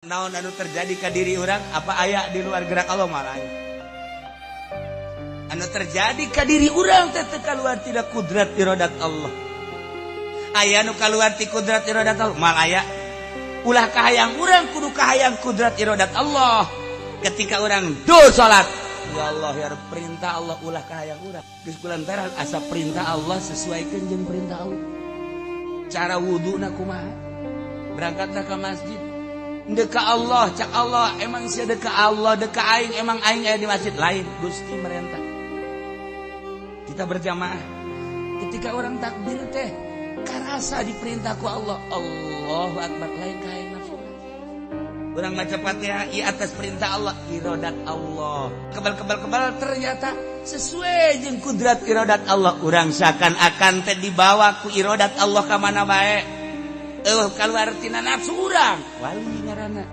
Naon anu terjadi ka diri urang, apa aya di luar gerak Allah? Malah anu terjadi ka diri urang teh teu kaluar tina kudrat iradat Allah. Aya nu kaluar ti kudrat iradat Allah? Mal aya. Ulah kahayang urang, kudu kahayang kudrat iradat Allah. Ketika urang do salat, ya Allah, ya Rabb, perintah Allah, ulah kahayang urang. Geus kulantaran asa perintah Allah, sesuaikan jeung perintah Allah. Cara wuduna kumaha, berangkatlah ke masjid deka Allah, cak Allah, emang sia deka Allah, deka aing, emang aing aya di masjid lain. Gusti merentah kita berjamaah. Ketika orang takbir teh karasa diperintah ku Allah, Allahu akbar, lain ka aing nafsu urang maca Fatihah i atas perintah Allah, irodat Allah. Kebal kebal kebal, ternyata sesuai jeung kudrat irodat Allah. Urang seakan-akan teh dibawa ku irodat Allah ka mana bae, keluar tina nafsu urang, wali ngaranna.